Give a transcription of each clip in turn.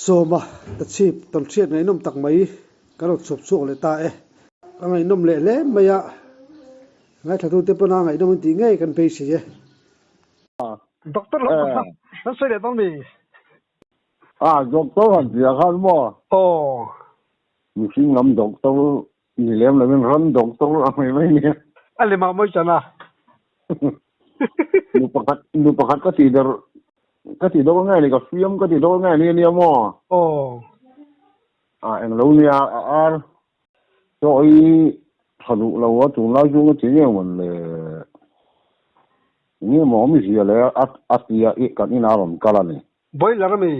Sawma tachhip tawnhriat ngaihnawm tak mai kan rawn chhuap chhuak leh ta e. A ngaihnawm leh hle mai a, ngaithlatute pawna ngaihnawm an tih ngei kan beisei e. Doctor lo kha kan sawi leh dawn mi? A, doctor han tih ah khan maw? Aw. Mihring lam doctor ni lem lovin ran doctor a hmei mai nia. A lemah mawi chan a. Nu pakhat nu pakhat ka tih der ka tih deuh nge ni ka fiam ka tih deuh nge ni ania maw? Aw. A englo nia a ar chaw i tha duh lo a tunlai chu nga ti nge mawn le enge maw awmzia le a a tia i kan inah a rawn kal a ni. Boiler ami?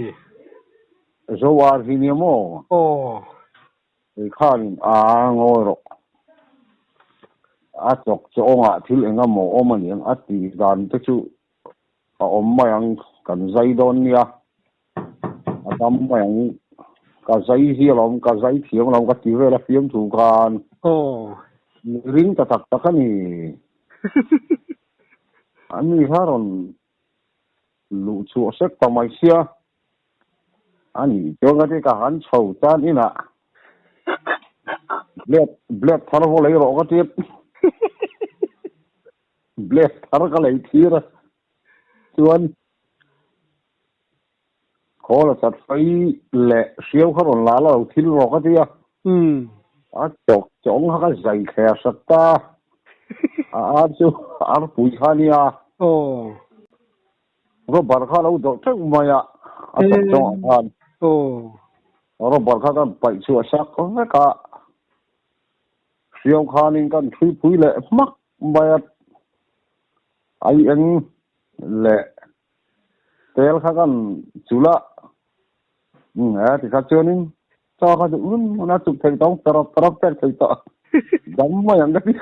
Zo ar hi nia maw? Aw. Kei khanin a ngawi rawh. A chawk chawngah thil eng emaw awm a niang a tih dan te chu a awm mai ang, kan zai dawn nia. A dam mai ang, ka zai hi alawm, ka zai thiam alawm ka ti vel a fiam thu khan. Aw. Ring ta tak tak a ni. Ani kha rawn luh chhuah sek ta mai sia. A nih chuan ka ti ka han chho tan inah blade blade thar vaw lei rawh ka ti blade thar ka lei thir a chuan khawl a chat fai leh hriau kha rawn la la lo thil rawh ka ti a a chawk chawng kha ka zai thler sak ta a ar chu arpui kha nia. Aw. Rubber kha lo dawrh theuh mai a, a chawk chawngah khan rubber kha kan paih chhuah sak vek a, hriau khanin kan thui phui leh hmak mai a, ai eng leh tel kha kan chulh a, umm he ti kha chuanin chaw kha chu un a chuk thei tawng tarap tarap pek thei tawh dam mai ang ka ti.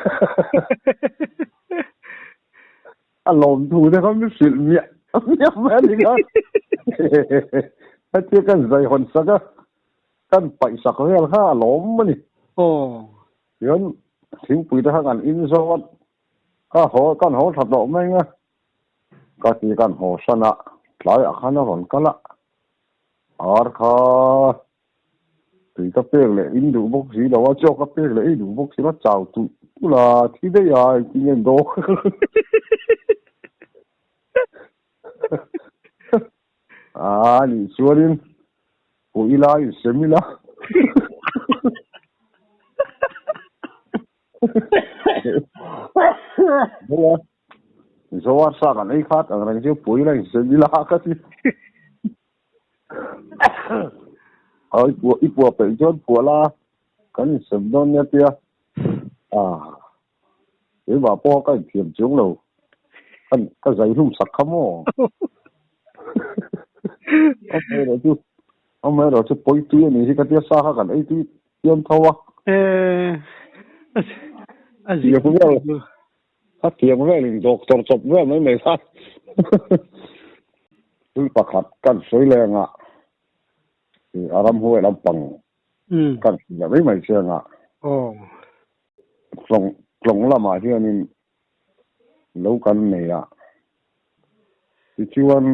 A lawm thu te kha min hrilh miah miah mai a ni kha. Hetia kan zai hawn sak a, kan paih sak vel kha a lawm a ni. Aw. Tichuan thingpui te kha kan in zawk a, ka haw kan haw tha tawh mai ang a, ka ti kan haw san a, tlaiah khan a rawn kal a, ar kha Tui ka pek leh in duh bawk si lo a, chaw ka pek leh ei duh bawk si lo a, chau tulh tulh a, thi daih a, engtin nge an dawk? A nih chuanin pawh ila insem ila. Zoa sa kan ei khat ang reng chu pawh ila insem ila ka ti. Ai pua i pua peih chuan pua la kan insem dawn nia tia a keimah pawh ka inthiam chuang lo kan ka zai hlum sak kha maw amaherawh chu amaherawh chu pawi tui a nih hi ka tia sa kha kan ei tui tiam tho a a zia A tiang velin doctor chawp vel mai mai kha thil pakhat kan sawi leng a, a ramhuai lampang kan hrilh leh mai mai chiang a. Tlawng tlawng lamah hianin lo kan nei a, tichuan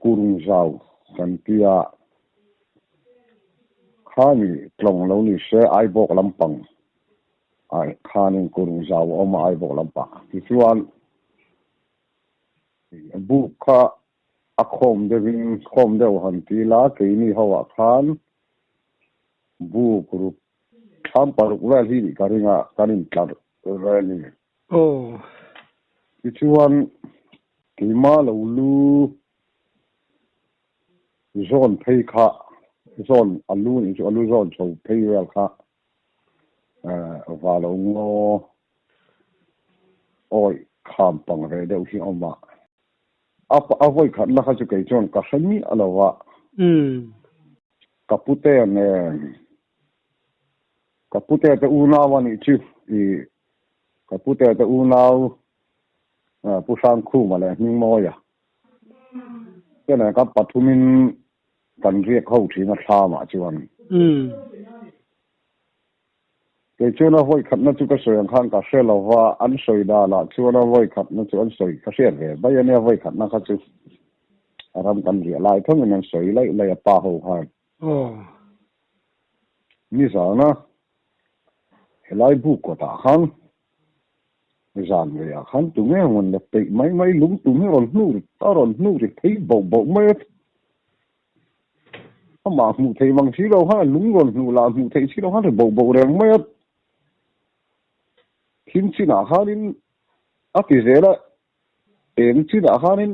Kurung zau kan ti a, khami tlawng lo ni se Aibawk lampang ah khanin kurung zau a awm a Aibawk lampang tichuan buk kha a khawm deuhin khawm deuh han ti la keini ho ah khan buk ruk thlam paruk vel hi ka ring a kan intlar vel a ni. Aw. Tichuan, keimah lo lu zawn phei kha, zawn a lu nih chu a lu zawn chho phei vel kha va lo ngaw awi kham pang ve deuh hi a awm a. A vawi khatna kha chu kei chuan ka hre miah lo va. Ka pute nen Ka pute te unau a nih chu i ka pute te unau Pu Hrangkhuma leh Hmingmawia te nen kan pathumin kan riak ho thin a thlamah chuan. Kei chuan a vawi khatna chu ka sawi ang khan ka hre lo va, an sawi danah chuan a vawi khatna chu an sawi ka hriat ve mai a nia vawi khatna kha chu. A ram kan riah lai thawngin an sawi laih laih a pa ho khan. Aw. Nizana helai buk kawtah khan zan reiah khan tunge rawn la peih mai mai lung tum hi rawn hnuh ri a rawn hnuh ri phei boh boh mai a. Amah hmuh theih vang si lo khan a lung rawn hnuh lah hmuh theih si lo khan ri boh boh reng mai a. Thim chinah khanin a ti zel a. Eng chinah khanin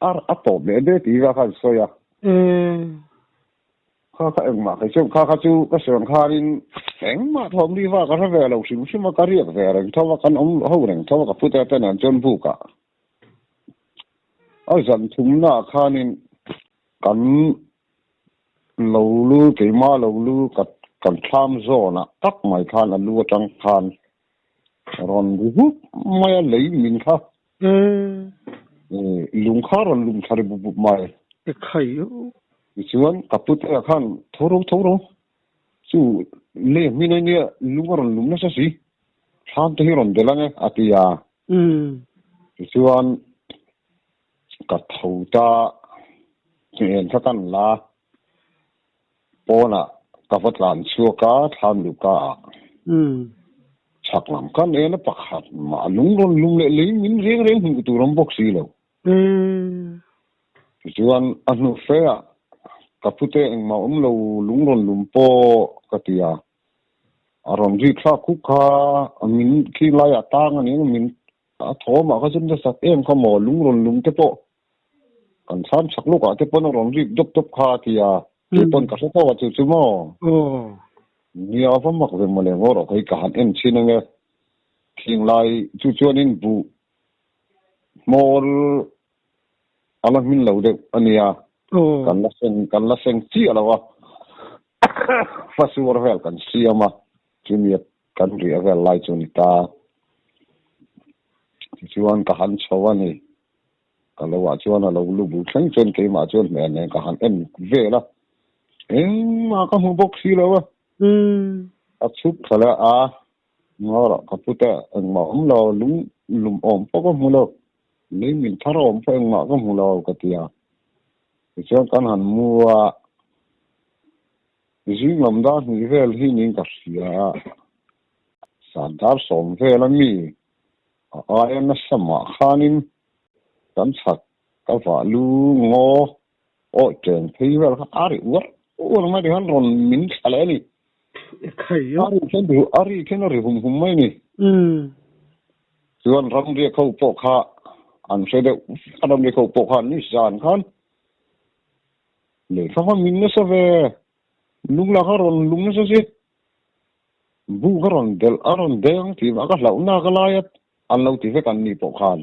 a a tawp leh de tih va khan sawi a. Kha kha engmah kei chuan kha kha chu ka sawi ang khanin engmah thawm ri va ka hre ve lo hrim hrim a, ka riak ve reng tho a, kan awm ho reng tho a ka pute te nen chuan bukah a zan thumnaah khanin kan lo lu keimah lo lu ka kan thlam zawnah tak mai khan a lu atang khan Rawn ri hup mai a lei min kha. Lung kha rawn lum thla ri bup bup mai. E khai u. Tichuan ka pute ah khan tho ro tho ro chu lei a hmin a nia lung a rawn lum nasa si thlam te hi rawn belh ang e a ti a. Tichuan ka tho ta hnen kha kan la Pawnah ka va tlan chhuak a, thlam luhka ah chhak lam khan en a pakhat mah lung rawn lum leh lei min reng reng hmuh tur awm bawk si lo. Tichuan a hnu fe ah ka pute engmah awm lo lung rawn lum pawh ka ti a, a rawn rik thlak khuk kha min khi laiah tang a ni ang min a thawmah kha chu nasa em kha maw lung rawn lum te pawh Kan thlam chak lawk ah te pawn a rawn rik dawp dawp kha a ti a, kei pawn ka hre tawk a chu chu maw? Nia va mak ve mawle ngaw rawh kei ka han en chhin ange. Thinglai chu chuanin buh hmawr a la hmin lo deuh a nia, kan la seng kan la seng chiah lo a, fasuar vel kan siam a, chumi kan riah vel lai chu a ni ta. Tichuan ka han chho a ni. Ka lo ah chuan a lo lu bul thleng chuan keimah chuan hmel nen ka han en vel a, engmah ka hmu bawk si lo a. A chhuk thla leh a, Ngawrah ka put a, engmah awm lo, lung lum awm pawh ka hmu lo, lei min thar awm pawh engmah ka hmu lo ka ti a. Tichuan kan han mu a, zing lam dar hnih vel hi niin ka hria a, san dar sawm vel a mi A aia nasa mah khanin kan chhak ka vah lu ngaw awi teng phei vel kha a ri uar uar mai tikhan rawn min thla leh a ni. A ri khen a ri khen a ri hum hum mai a ni. Chuan ramriak ho pawh kha an hre deuh a ramriak ho pawh khan ni zan khan lehkha kha min nasa ve lung lah kha rawn lung nasa si. Bu ka rawn delh a rawn deng tih vah ka hlauh nak a lai a, an lo ti vek an ni pawh khan.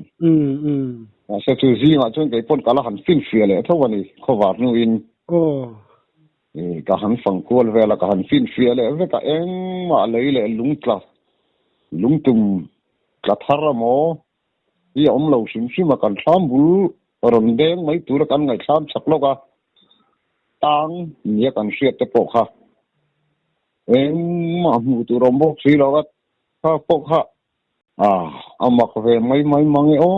Mahse chu zingah chuan kei pawn ka la han finfiah leh tho a ni, khawvar hnuin ka han fang kual vel a, ka han finfiah leh vek a, engmah lei leh lung tla, lungtum tla thar amaw hi a awm lo hrim hrim a, kan thlam bul rawn deng mai tura kan ngaihthlam chak lawk a, tang nia kan hriat te pawh kha. Engmah hmuh tur awm bawk si lo a, kha pawh kha a a mak ve mai mai mang e aw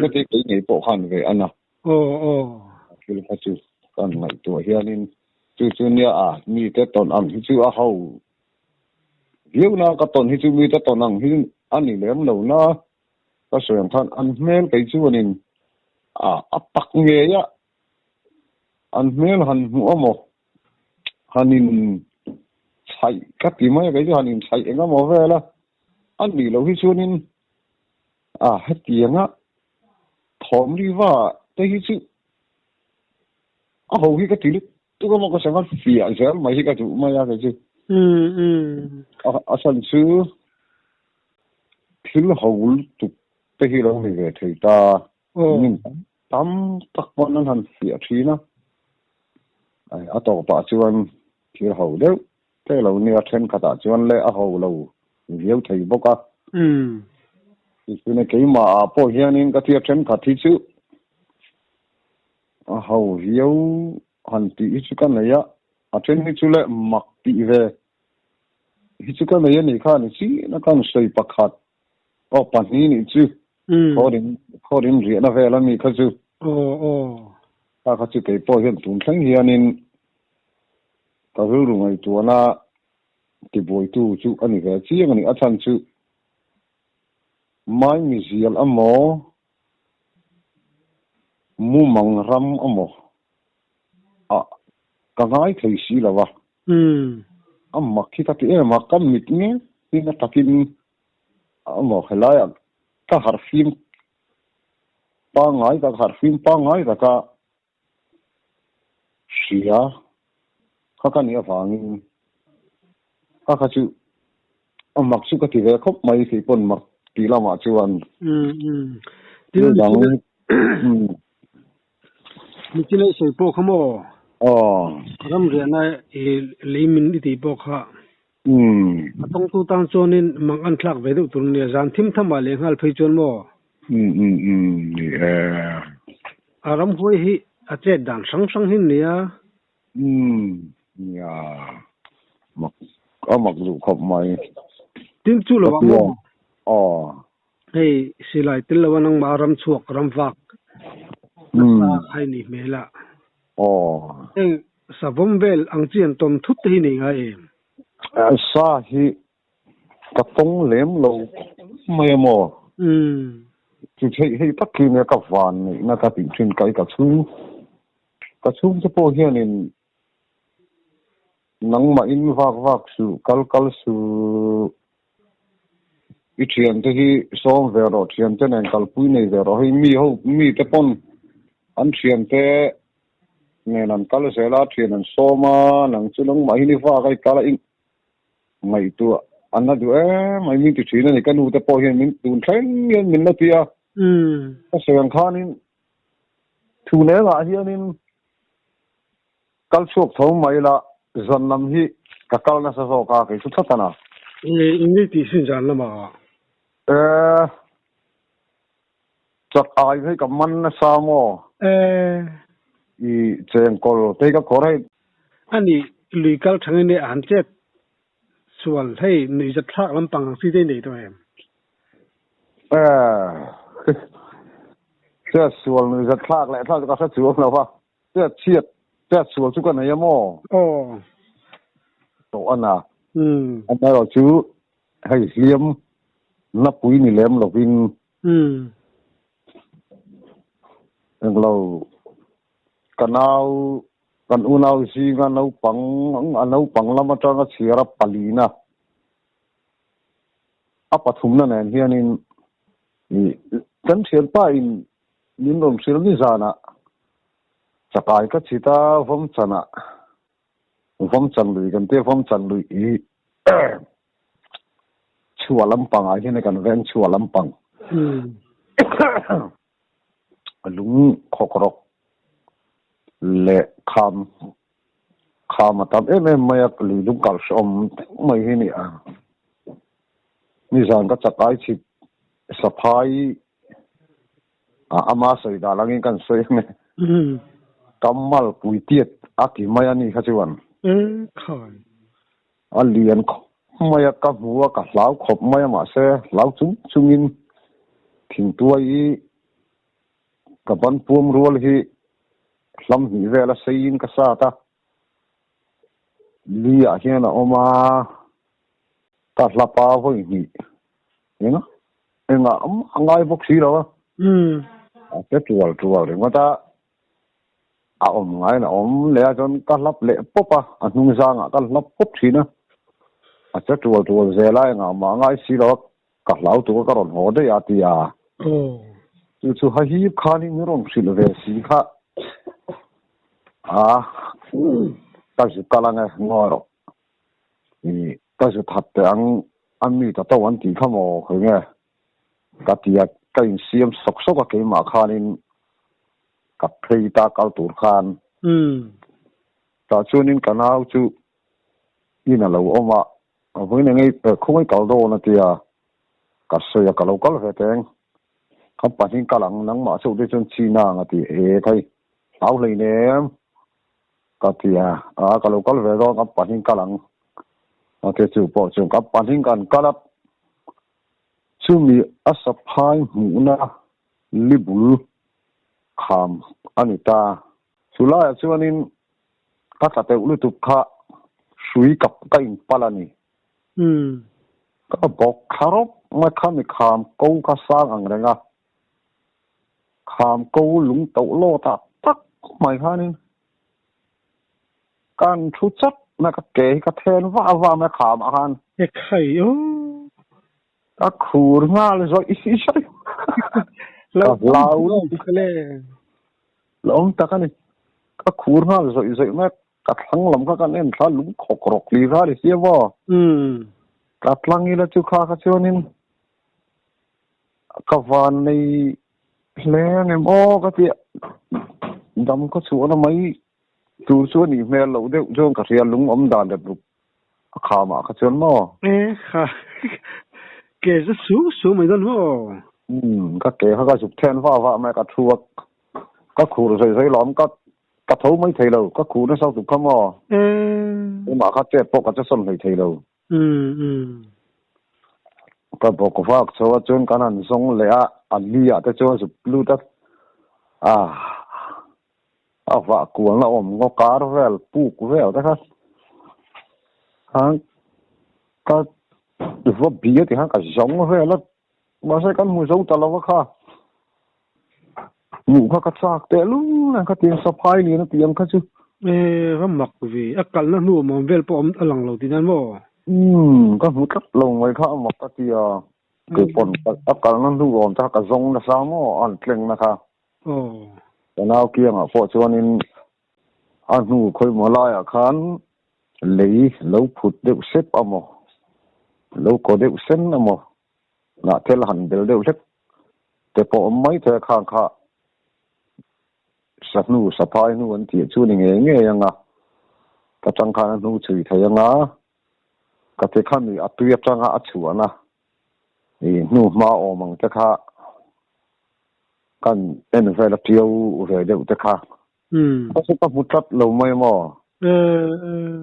ka ti kei ngei pawh khan ve a na. Aw aw. Thil kha chu kan ngaihtuah hianin chu chu nia a mite tawn ang hi chu a ho viau na ka tawn hi chu mite tawn ang hi a ni lem lo na ka sawi ang khan an hmel kei chuanin a a tak ngei a an hmel han hmuh a maw Han in chhaih ka ti mai a, kei chu han in chhaih eng emaw vel a, a nih loh hi chuanin a hetianga thawm ri va te hi chu a ho hi ka ti lutuk emaw ka sanga fiah zel mai hi ka duh mai a kei chu. A chhan chu thil ho lutuk te hi lo ni ve thei ta. Min tam tak pawn an han fiah thin a, a tawpah chuan thil ho deuh te lo nia thenkhatah chuan le a ho lo viau thei bawk a. Tichuan keimah ah pawh hianin ka thia thenkhat hi chu a ho viau han tih hi chu ka nei a, a then hi chu le mak tih ve hi chu ka nei a nih kha ni chin a kan sawi pakhat aw pahnih nih chu. Khawrin, khawrin riahna vel a mi kha chu. Aw, aw. Kha kha chu kei pawh hian tun thleng hianin ka rilru ngaihtuahna tibuaitu chu a ni ve chiang a ni. A chhan chu Maimizial amaw, mumang ram amaw ah ka ngai thei si lo a. A mak hi ka ti em a, ka mit ngei in a takin amaw helaiah ka harhfim pangngai tak harhfim pangngai taka hria kha ka nih avangin kha kha chu a mak chu ka ti ve khawp mai tih pawn mak tih lamah chuan thil dang Michina i sawi pawh kha maw? Ram riahna i lei min i tih pawh kha. A tawngtu tan chuanin mang an thlak ve deuh tur a nia, zan thim tham ah leh nghal phei chuan maw? Ni e. A ramhuai hi a chet dan hrang hrang hi nia. Nia, mak a mak duh khawp mai. Tin chu lo ah maw? Aw. Hei silai tel lo a nangmah ram chhuak ram vak nasa khai ni hmel a. Aw. Heng savawm vel ang chi an tawm thut te hi nei ngai em? Sa hi ka tawng lem lo mai a maw? Chu theih hei tak hi nia ka van neihna ka tih thin kai ka chhung ka chhung te pawh hianin nangmah in vak vak suh kal kal suh i thiante hi sawm ve rawh thiante nen kalpui nei ve rawh hei mi ho mi te pawn an thiante nen an kal zel a thian an sawm a nang chu nangmah hi ni vak a i kal a i ngaihtuah an la duh em mai min ti thin a ni ka nu te pawh hian min tun thleng hian min la ti a ka sawi ang khanin thu nengah hianin kal chhuak tho mai ila zan lam hi ka kal nasa zawk a kei chu thlawt a na. Eng tih sin zan lamah? Eh Chak ai hei ka man nasa maw? Eh. I chengkawl te ka khawr hei. Ani lui kal thangin e a han chet sual hei nuihzat thlak lampang ang chi te nei tawh em? Eh. Chet sual nuihzat thlak leh thlak chu ka hre chuang lo va. Chet chhiat chet sual chu ka nei a maw? Aw. Tawh a na. Amaherawhchu hei hliam napui ni lem lovin Englo, ka nau, kan unau zinga naupang, a naupang lam atanga chhiar a palina, a pathumna nen hianin kan thianpa in min rawn hrilh ni zanah chakai ka chhit a, vawmchanah, vawmchan lui kan tia, vawmchan lui hi Chhuah lampangah hian kan veng chhuah lampang lung khawk rawk leh kham kham a tam em em mai a lui lung kal hrehawm deuh mai hi a ni a. Nizan ka chak ai chhit saphai ama sawi dan angin kan sawi ang e. Kam malpui tiat a ti mai a ni kha chuan. A lian khawp mai a, ka hmu a, ka hlau khawp mai a, mahse hlau chung chungin thingtuai i ka ban puam rual hi hlam hnih vel a seiin ka sat a, li ah hian a awm a, ka hlap a vawi hnih eng engah a ngai bawk si lo a, a che tual tual ringawt a. A awm ngaiin a awm leh a chuan ka hlap leh pawp a, a hnung zangah ka hlap pawp thin a, a che tual tual zel a, engah mah ngai si lo a, ka hlau tuk a ka rawn haw daih a ti a. Chu chu hahip khanin min rawn hrilh ve si kha a, ka zu kal ang e, ngawi rawh, ka zu that teh ang, a mi ta to an tih kha maw khawi nge? Ka ti a, ka insiam sawk sawk a keimah khanin ka phei ta kal tur khan. Tah chuanin ka nau chu in a lo awm a, vawiin eng ei khawngaih kal dawn a tia, ka sawi a ka lo kal ve teng. Ka pahnih kal ang, nangmah chauh te chuan chi na ang a ti, e khai hlau hlei nem ka ti a, a ka lo kal ve dawn ka pahnih kal ang a ti chu pawh chuan ka pahnih kan kal a. Chumi a saphai hmuhna libul kham a ni ta. Chulaiah chuanin ka tla teuh lutuk kha hrui kap ka inpalh a ni. Ka bawk thla rawp mai kha mi kham ko kha sang ang reng a, kham ko lung toh lawtah tak mai khanin kan thu chat mai ka ke hi ka then vah vah mai kham ah khan. Ekhai aw. Ka khur nghal zawih zawih. Ka hlau lutuk. La awm tak a ni. Ka khur nghal zawih zawih mai. Ka thlang lam kha kan en thla lung khawk rawk li kha a ni sia maw. Ka tlang ila chu kha kha chuanin ka van nei hle ang em aw ka tia dam khaw chhuahna mai tur chu a nih hmel loh deuh chuan ka hria lung awm dan rep rup a kham ah kha chuan maw. E kha ke chu su su mai dawn maw. Umm ka ke kha ka zuk then vah vah mai ka thu a ka khur zawi zawi lawm ka ka tho mai thei lo ka khur nasa tuk kha maw. E. Keimah kha chet pawh ka che sawn hlei thei lo. Umm umm. Ka bawk vak chho a chuan kan han zawng leh a a li ah te chuan zuk lut a ah. A vah kualna awm ngaw kar vel puk vel te kha khan ka va bia ti khan ka zawng vel a mahse kan hmu zo ta lo a kha hmuh kha ka chak teh lul ang kha tiang saphai lian a tih ang kha chu. E va mak ve a kalna hnu awm awm vel pawh awm a lang lo tih nan maw? Umm ka hmu tlat lo mai kha a mak ka ti a keipawn a kalna hnu awm te kha ka zawng nasa maw a han tleng na kha. Ka nau kiangah pawh chuanin a hnu khawimawh laiah khan lei lo phut deuh sep a maw, lo kaw deuh sen a maw, hnahthel han bel deuh hlek te pawh awm mai thei a, khang kha sahnu saphai hnu an tih chu ni ngei ngei ang a, ka tang khan a hnu chhui thei ang a, ka ti kha mi a tui atanga a chhuahna i hnuhma awm ang te kha. Kan en vel a ṭiau ve deuh te kha. Ka chu ka hmu tlat lo mai maw?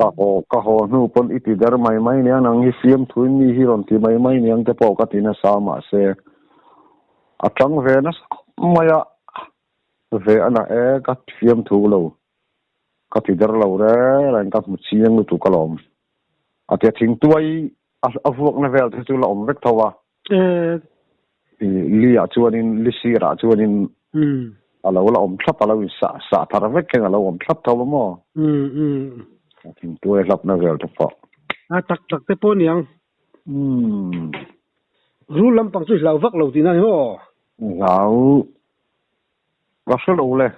Ka haw ka haw hnu pawn i ti der mai mai nia nang hi fiamthuin mi hi rawn ti mai mai niang te pawh ka ti nasa mahse a ṭang ve nasa khawp mai a, ve a na e ka fiamthu lo ka ti der lo reng reng ka hmu chiang lutuk alawm. A tia thingtuai a vuakna vel te chu la awm vek tho a. Li ah chuanin li sir ah chuanin a lo la awm thlap a lo in sah sah thar vek keng a lo awm thlap tho a maw? Thingtuai hlapna vel te pawh. A tak tak te pawh aniang. Rul lampang chu i hlau vak lo tihna ni maw? Hlau ka hre lo le.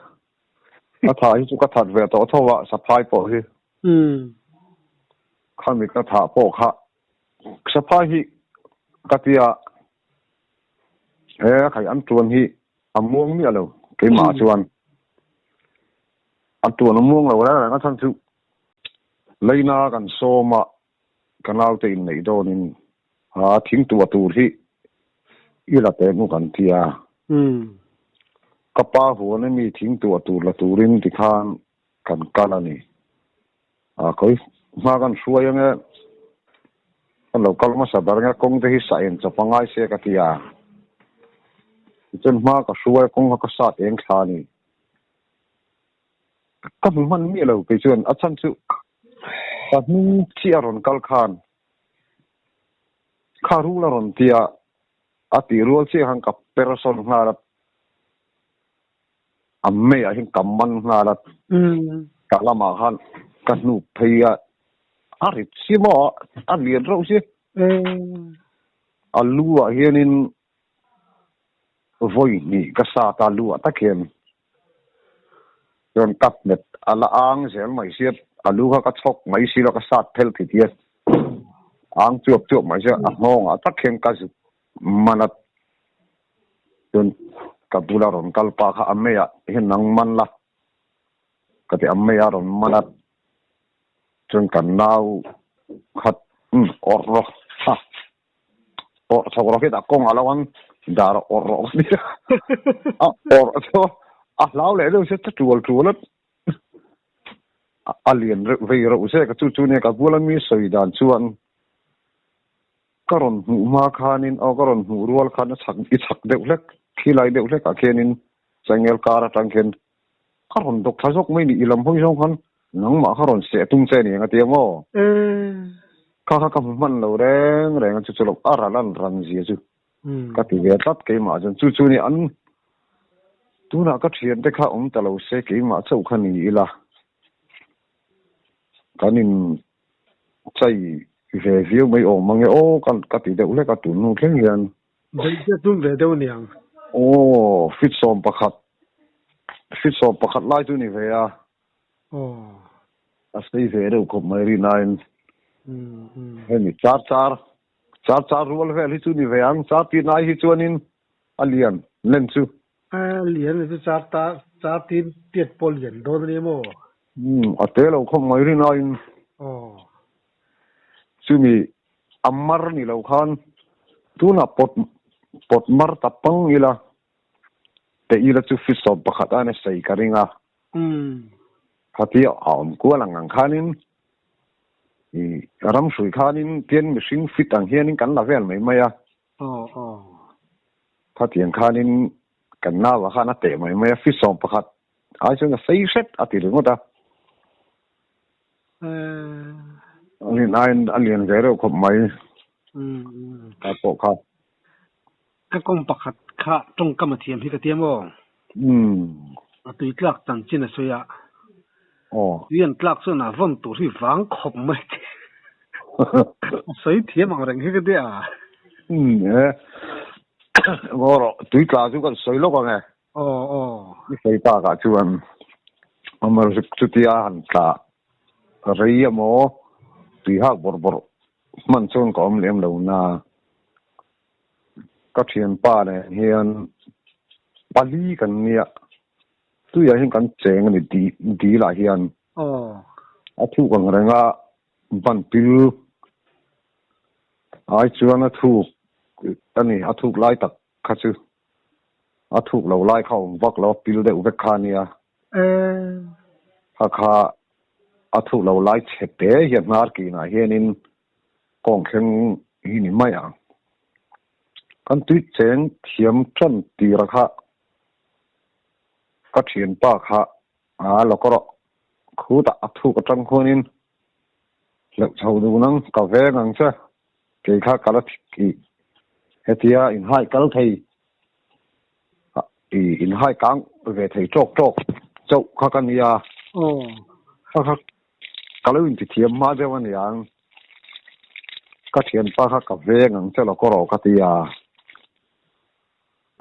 A tha hi chu ka that ve tawh tho a saphai pawh hi. Khami ka thah pawh kha saphai hi ka tia he khai an tuan hi a muang miah lo keimah chuan a tuan a muang lo reng reng a chhan chu leina kan sawm a ka naute inneih dawnin a thing tua tur hi i la teh hnu kan tia ka pa huan ami thing tua tur la turin tikhan kan kal a ni. A khawi hma kan hruai ange kan lo kal hmasa ber ange kawng te hi sa eng chawp a ngai se ka ti a. Tichuan hma ka hruai a kawng kha ka sat eng thla a ni. Ka hmu hman miah lo kei chuan a chhan chu ka hnung chiah a rawn kal khan kha rul a rawn ti a, a tih rual chiah khan ka per sawn nghal a. A meiah hian ka man nghal a, ka lamah khan ka hnuk phei a, a rit si maw, a lian reuh si. A lu ah hianin vawi hnih ka sat a, lu ah tak hian chuan ka hmet a la ang zel mai sia, a lu kha ka chhawk mai si lo, ka sat phel ti tia ang chuap chuap mai sia, a nghawngah tak hian ka zuk man a. Chuan ka bula rawn kal pa kha a meiah hian nang man la ka ti a mei a rawn man a chuan ka nau khat umm awrh rawh ha awrh chho rawh khian a kawng a lo ang dar a awrh rawh ka ti a a awrh chu a hlau leh deuh sia tual tual a a lian reuh vei reuh zek a chu chu nia ka bula mi sawi dan chuan. Ka rawn hmuh hma khanin aw ka rawn hmuh rual khan a chhak i chhak deuh hlek, khilai deuh hlekah khianin changel kar atang khian A rawn dawk thla zawk mai ni, i lam hawi zawng khan nangmah kha rawn seh tum che ni ang a ti ang aw. Kha kha ka hmu hman lo reng reng a, chu chu lo a ral an ran zia chu ka ti ve tlat keimah chuan. Chu chu ni an tunah ka thiante kha awm ta lo se keimah chauh kha ni ila kan in chai ve viau mai awm ang e aw ka ti deuh hlek a tun hnu thleng hian. Beih te tum ve deuh niang. Aw, fit 11, fit 11 lai chu ni ve a. Aw. A sei ve deuh khawp mai rinain. Hemi char char, char char rual vel hi chu ni ve ang, char tin ai hi chuanin a lian len chu. A lian chu char ta, char tin tiat pawh lian dawn a ni maw? Umm, a te lo khawp mai rinain. Aw. Chumi a mar ni lo khan tunah pawt pawt mar ta pang ila te ila chu fi 11 aina sei ka ring a. Khati a awm kual ang ang khanin i ram hrui khanin tian mihring fit ang hianin kan la vel mai mai a. Khatiang khanin kan nau ah khan a teh mai mai a fi 11 ai chuan a sei hret a ti ringawt a. A lian aiin a lian ve reuh khawp mai ta pawh kha. Ka kawm pakhat kha tawngkam a thiam hi ka ti amaw? A tui tlak chanchin a sawi a. Tui an tlak chuan a vawn tur hi vang khawp mai ti. A sawi thiam ang reng hi ka ti a. E. Ngaw rawh, tui tla chu kan sawi lawk ang e. Aw aw. I sawi takah chuan Amar chutia han tla rei emaw tui hak bawrh bawrh hman chuan ka awm lem lo na. Ka thianpa nen hian pali kan nia. Tuiah hian kan cheng a ni di dilah hian. Aw. A thuk ang reng a ban pil ai chuan a thuk a ni a thuk lai tak kha chu a thuk lo lai kha awm vak lo a pil deuh vek kha a nia. Kha kha a thuk lo lai chhe te hian hnar kinah hianin kawng thleng hi ni mai ang. Kan tui cheng thiam tan tira kha ka thianpa kha a lo ka rawh khutah a thuk atang khuanin hleuh chho dun ang ka veng ang che. Kei kha ka la i hetia inhai kal thei i inhai kang ve thei tawk tawk chauh kha ka nia. Kha kha ka lo intithiam hma deuh a niang. Ka thianpa kha ka veng ang che lo ka rawh ka ti a.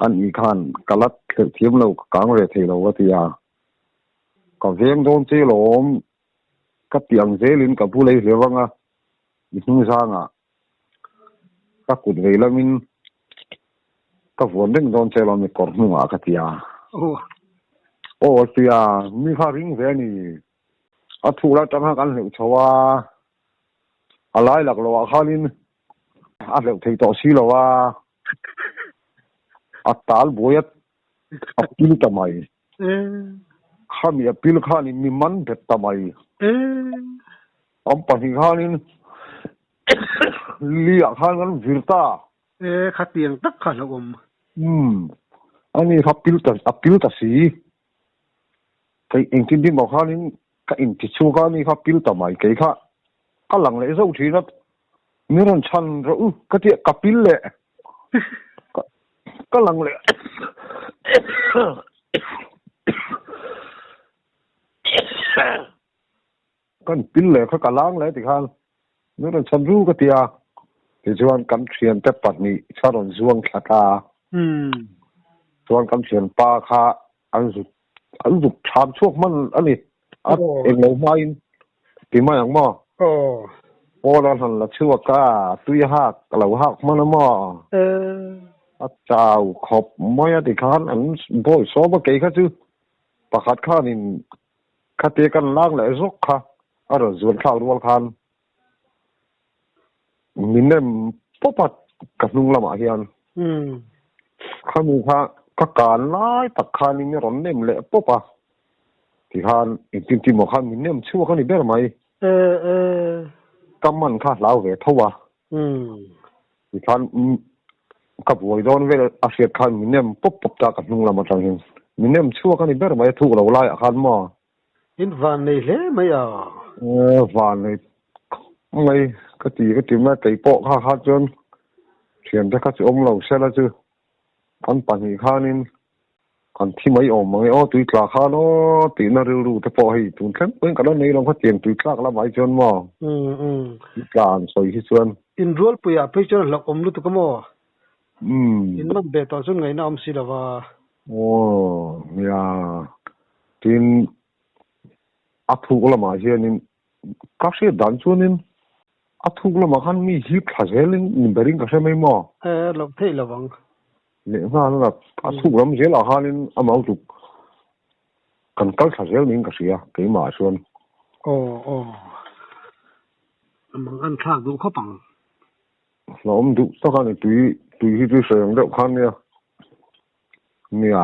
Ani khan ka la thleuh thiam lo ka kang ve thei lo ka ti a. Ka veng dawn che lawm ka ti ang zelin ka bu lei hleuh ang a. I hnungzangah ka kut vei lamin ka vuan reng dawn che lo mi kawr hnungah ka ti a. Aw a ti a, mi kha ring ve a ni. A thuk lai tang kha kan hleuh chho a, a lai lak loh ah khanin a hleuh thei tawh si lo a, a tal buai a a pil ta mai. Khami a pil khanin mi man bet ta mai. An pahnih khanin li ah khan kan vir ta. E, khatiang tak kha hlauhawm. Umm, ani kha pil ta, a pil ta si. Kei engtin tin maw khanin ka inti chhuak a, ani kha pil ta mai. Kei kha ka lang leh zauh thin a, min rawn chhan rawh u ka tia, ka pil leh ka lang leh. Kan pil leh kha ka lang leh tikhan min rawn chhan ru ka ti a, tichuan kan thiante pahnih kha rawn zuang thla ta a, chuan kan thianpa kha an zuk an zuk thlam chhuak hman a ni, a englo hmain ti mai ang maw? Pawl an han la chhuak a, tui a hak a lo hak hman a maw? A chau khawp mai a tikhan an bawi sawm a, kei kha chu pakhat khanin Khatia kan lak leh zawk kha a rawn zuan thlak rual khan min nem pawp a ka hnung lamah hian khami kha ka kan lai tak khanin a rawn nem leh pawp a tikhan engtin tin maw khan min nem chhuak a ni ber mai. Ka man kha hlau ve tho a tikhan ka buai dawn vel a hriat khan min nem pawp pawp ta ka hnung lam atang hian. Min nem chhuak a ni ber mai a thuk lo laiah khan maw? In van nei hle mai a. Van nei khawp mai ka ti ka ti mai a, kei pawh kha kha chuan thiante kha chu awm lo sela chu kan pahnih khanin kan thi mai awm ang e aw tui tla khan aw tihna rilru te pawh hei tun thleng pawhin ka la nei lo khatiang tui tlak lamah hi chuan maw tui tla an sawi hi chuan. Inrualpuiah phei chuan hlauhawm lutuk a maw? In man ve tawh chuan ngaihna awm si lo va. Aw, nia. Tin, a thuk lamah hianin ka hriat dan chuanin a thuk lamah khan mi hip thla zelin ni berin ka hre mai maw? E, loh theih lo ang. Lehnghal a, a thuk lam zelah khanin amah lutuk kan kal thla zel niin ka hria keimah chuan. Aw, aw. Mang an thlak duh khawp ang. Hlauhawm duh tak a ni, tui tui hi chu sawi ang deuh khan nia. Nia,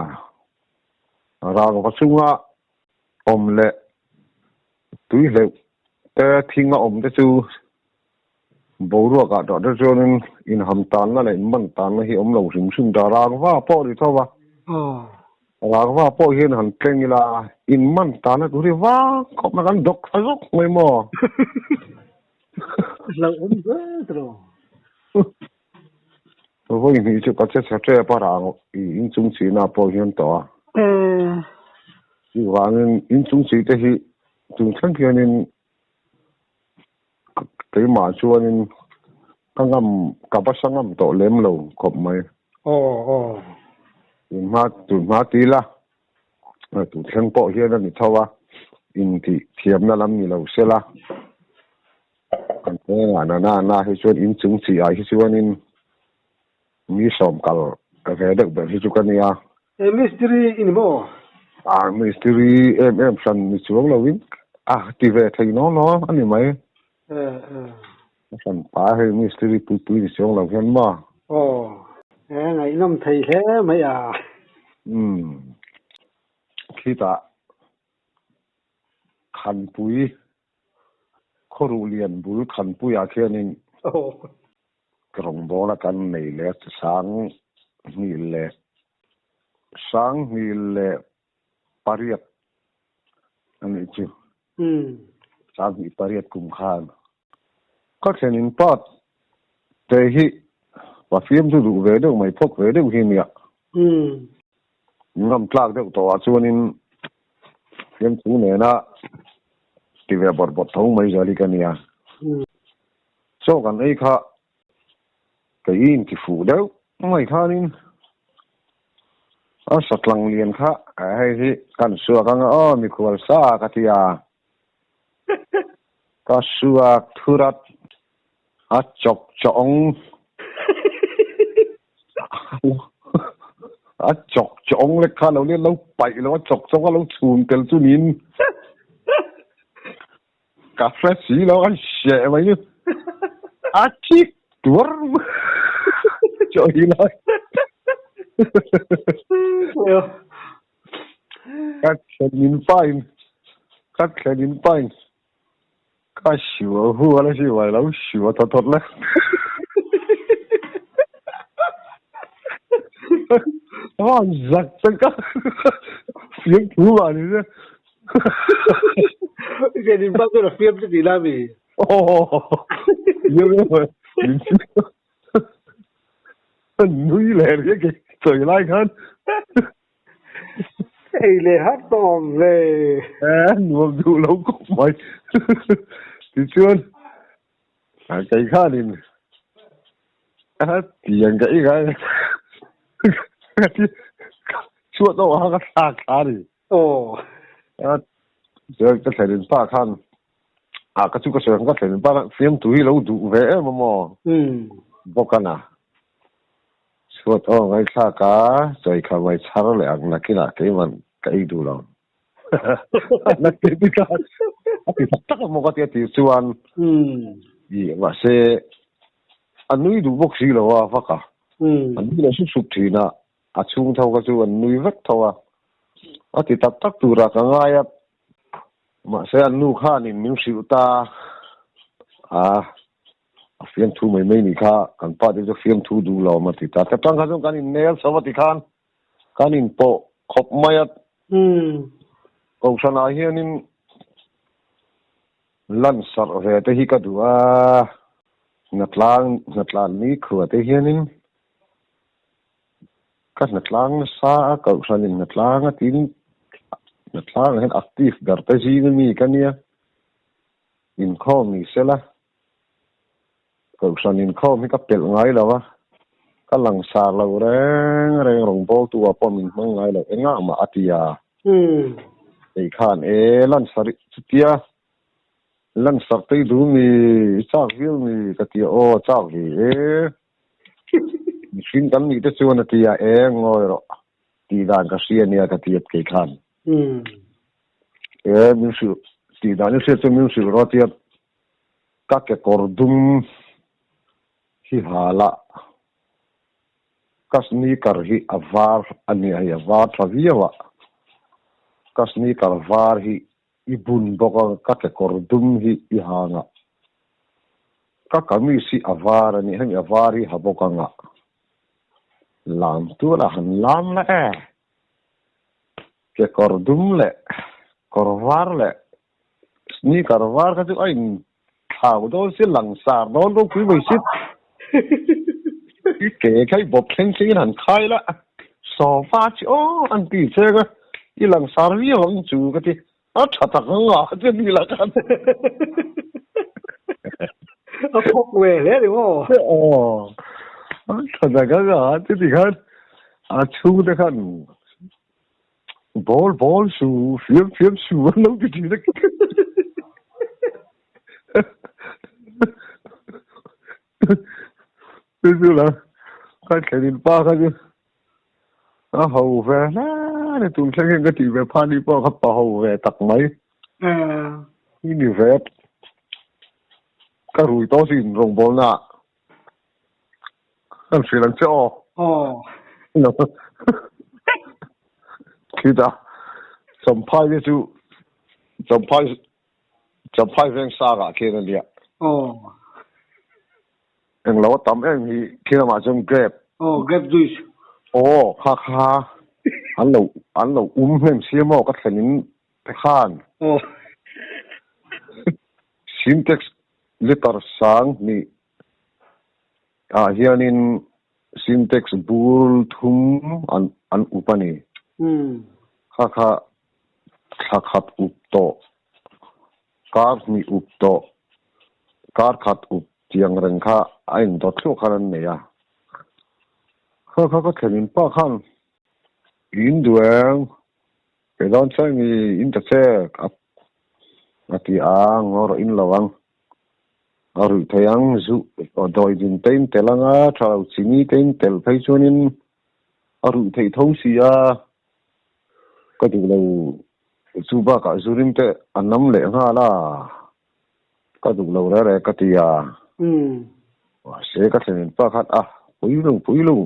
rangva chunga awm leh tui hleuh te thing a awm te chu boruak ah tawh te chuanin inham tanna leh inman tanna hi awm lo hrim hrim ta. Rangva pawh ni tho va, rangva pawh hian han tleng ila inman tanna tur hi vang khawp mai kan dawk thla zawk mai maw? Hlauhawm hle tawh. Vawi hnih chu ka che chhe tep a rang i inchung chihna pawh hian tawh a. Chuvangin inchung chih te hi chung thleng hianin keimah chuanin ka ngam ka va sa ngam tawh lem lo khawp mai. Tunhma tunhma ti la tun thleng pawh hian a ni tho a, intih thiamna lam ni lo sela kan kawngah na na na hi chuan inchung chi ah hi chuanin mi sawm kal ve deuh ber hi chu ka nia. E mistiri i ni maw? A mistiri em em hran ni chuang lovin a ti ve thei naw naw a ni mai. A hran pa hei mistiri pui pui ni chuang lo hian maw? Aw, e ngaihnawm thei hle mai a. Umm, khitah Khanpui Khawruh lian bul Khanpuiah khianin rawngbawla kan nei leh sang hnih leh sang hnih leh pariat a nih chu. Sang hnih pariat kum khan ka thlen in pa te hi pa fiam chu duh ve deuh mai phawk ve deuh hi nia. Ngam tlak deuh tawhah chuanin Fiamthu nena ti ve bawrh bawrh tho mai zel hi ka nia. Chaw kan ei kha kei i inti fuh deuh mai khanin a satlang lian kha hei hi kan suak anga aw mikhual sa ka ti a, ka suak thurat A chawk chawng A chawk chawng lek kha lo lo paih lo a chawk chawng a lo chhun tel chu niin ka hre si lo a hreh mai chu a thik tuar chaw hi lai ka thlen in pain ka thlen in pain Ka siu a hu a la siu a lo siu a thawt thawt le. A zak te ka fiam thu mah ni se. Ke din pa chu la fiam te ti la mi. Oh. Fiam em nui leh ri ke choi lai khan. Ei leh har tawh awm ve. Eh, nuam duh lo khawp mai. Tichuan, kei khanin a tiang ka i ngai ka ti chhuat awh a ka thlak thla a ni. Aw. Chuan ka thlenin pa khan a ka chu ka sawi ang ka thlenin pa khan fiamthu hi lo duh ve em a maw? Bawk a na. Chhuat aw ngaithlak a, chawi kha mai chhar leh ang nakinah keiman ka ei duh lo. Nakin ti kha a ti tak tak a maw ka ti a tih chuan i mahse a nui duh bawk si lo a vak a, a nui leh sup sup thin a, a chhung tho kha chu an nui vek tho a, a ti tak tak turah ka ngai a, mahse an nu khanin min hrilh ta a. A fiamthu mai mai nih kha, kan pa te chu fiamthu duh lo a ti ta. Ta tang kha chuan kan innel chho a ti khan kan inpawh Khawp mai a. Kohhranah hianin lansarh ve te hi ka duh a, hnatlang hnatlan nikhua te hianin ka hnatlang nasa a, kohhranin hnatlang a tin hnatlangah hian active ber te zing ami ka nia, inkhawm ni sela. Kohhran inkhawm hi ka pelh ngai lo a, ka langsar lo reng reng rawngbawltu ah pawh min hmang ngai lo engah mah a ti a. Kei khan e lansar chutia lansar tei duh mi i chak viau mi ka ti a, aw chak ve e mihring kan nih te chuan a ti a, e ngawi rawh tih dan ka hria nia ka ti a kei khan. E min hrilh tih dan i hriat chuan min hrilh rawh a ti a. Ka kekawr dum hi hal a, ka sneaker hi a var a nia hei a var tha viau a, ka sneaker var hi i bun bawk a, ka kekawr dum hi i hang a, ka kamis hi a var a nia hemi a var hi ha bawk ang a, lam tual a han lam la e, kekawr dum leh kawr var leh Sneaker var kha chu a in thlau dawn si langsar dawn ropui mai si. I ke kha i bawp thleng thleng in han khai la, sofa chi aw an ti cheng a, i langsar viau ang chu ka ti, a tha tak ang a che ni lah khan. A phawk ve hle ni maw? Aw, a tha tak ang a che ti khan a chhungte khan Ball ball su, fiam fiam su an lo ti thin a. Chu chu la, ka thlenin pa kha chu a ho ve hle ni tun thleng hian ka tih ve pha ni pawh kha pa ho ve tak mai. Hi ni ve ka rui tawh sin rawngbawlna ah. Kan hrilh ang che aw. Aw. Khitah Champhai te chu Champhai Champhai veng sangah khian a nia. Aw. Englo a tam em hi khi lamah chuan grape. Aw grape juice. Aw kha kha an lo an lo um hnem sia maw ka thlen in te khan. Aw. Sintex Liter sang hnih ah hianin Sintex bur thum an up a ni. Kha kha thla khat up tawh, kar hnih up tawh, kar khat up tiang reng kha a indawt thluah khan an nei a. Kha kha ka thlenin pah khan in duh eng Kei dawn chuan mi in ta che a ti a, ngaw rawh in lo ang. A ruih thei ang, zu dawi din te in tel ang a, tha lo chini te in tel phei chuanin a ruih theih tho si a, ka duh lo chu bakah zu rim te a nam leh nghal a, ka duh lo reh reh ka ti a. Mahse ka thlen in pa khan a puilung puilung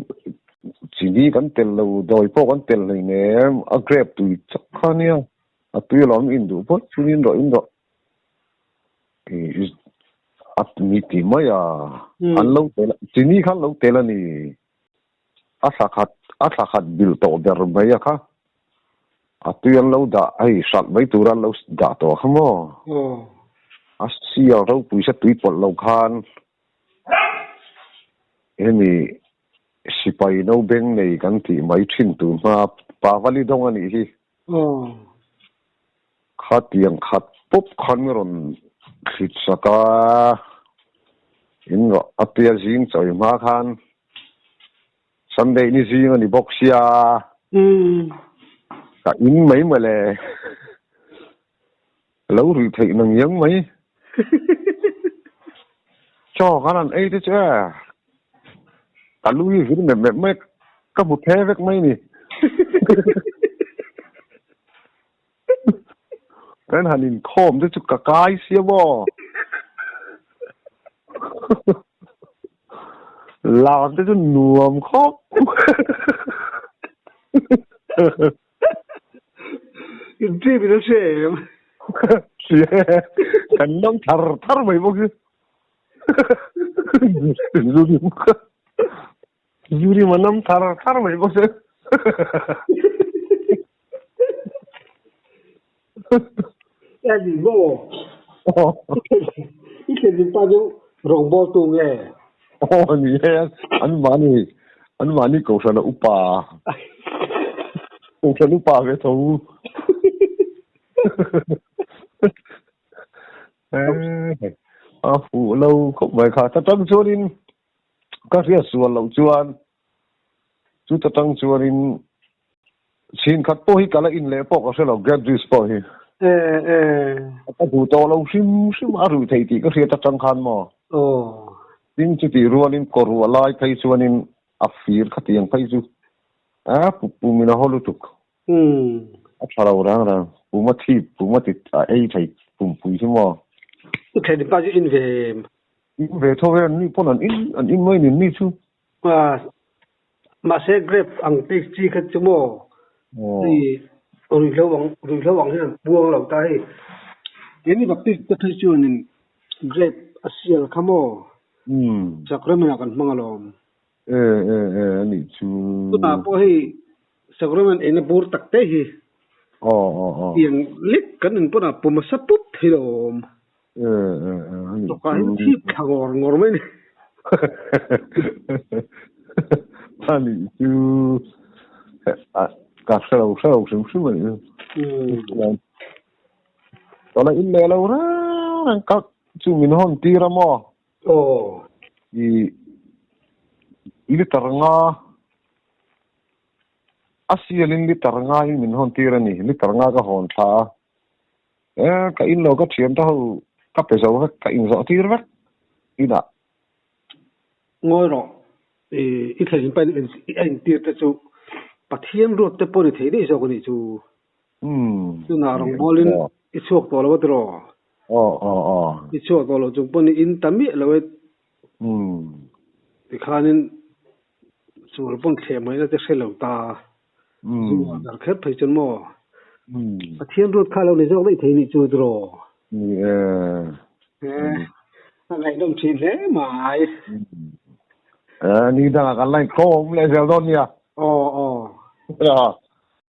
chini kan tel lo dawi pawh kan tel hlei nem a grape tui chak kha nia a tui alawm in duh phawt chuan in rawh in rawh a ni ti mai a an lo tel chini khan lo tel a ni a thla khat a thla khat bil tawh ber mai a kha a tui an lo dah hei hralh mai tur an lo dah tawh kha maw a sial ropui sa tui pawlh lo khan hemi sipai no beng nei kan tih mai thin tur hma pavali dawng a nih hi khatiang khat pawp khan rawn thlit sak a in rawh a tia zing chawi hma khan Sunday ni zing a ni bawk sia ka in mai mawle lo ruih theih nang iang mai chaw khan an ei te chu e ka lu hi vir mep mep mai ka hmu phe vek mai ni. Kan han inkhawm te chu ka kai sia maw? Lam te chu nuam khawp. Inṭim in a hre em? Hria e, kan lam thar thar mai bawk hi. Zuri ma nam thar thar mai bawk si. E ni maw? I thlen pa chu rawngbawl tu nge? Aw ni e, an mahni an mahni kohhran a upa. Kohhran upa ve tho. A fuh lo khawp mai kha. Ta tang chuanin ka hriat sual loh chuan chuta tang chuanin chhin khat pawh hi ka la in leh pawh ka hre lo grape juice pawh hi. Ka duh tawh lo hrim hrim a ruih thei tih ka hriat atang khan maw. Tin chutih rualin kawrruah lai phei chuanin a fir khatiang phei chu a pum in a haw lutuk. A tha lo rang rang. Pum a thip, pum a ti a ei thei pumpui hi maw. I thei pa chu in ve em? In ve tho ve, an ni pawn an in an in mai nin ni chu. Mahse grape ang te chi kha chu maw hei ruihhlo ang ruihhlo ang hian an puang lo ta hei. Keini Baptist te phei chuanin grape a sial kha maw sacrament ah kan hmang alawm. E e e a nih chu. Tunah pawh hei sacrament eina bur tak te hi tiang lek kan in pawnah pum a sa pup thei lo a awm. E e e a nih chu. Tawkah hian thip thla ngawr ngawr mai a ni. A nih chu. Ka hre lo hre lo hrim hrim a nih chu. Tawlai in leh lo reng reng ka chu min hawn tir a maw? Aw. I liter nga a sialin liter nga in min hawn tir a ni. Liter nga ka hawn thla a. E ka in lo ka thian te ho ka pe zo vek ka in zawh tir vek inah. Ngawi rawh. I i thlen in pain a intir te chu Pathian ruat te pawh ni thei daih zawk a nih chu. Tunah rawngbawlin i chhuak tawh lo a tiraw? I chhuak tawh loh chung pawhin i in ta miah lo e. Tikhanin sual pawn thleh mai na te hre lo ta. Zu ah dar kher phei chuan maw? Pathian ruat kha lo ni zawk daih thei nih chu tiraw? Ni e. A ngaihnawm thin hle mai. Ni dangah kan la inkhawm leh zel dawn nia. Aw aw.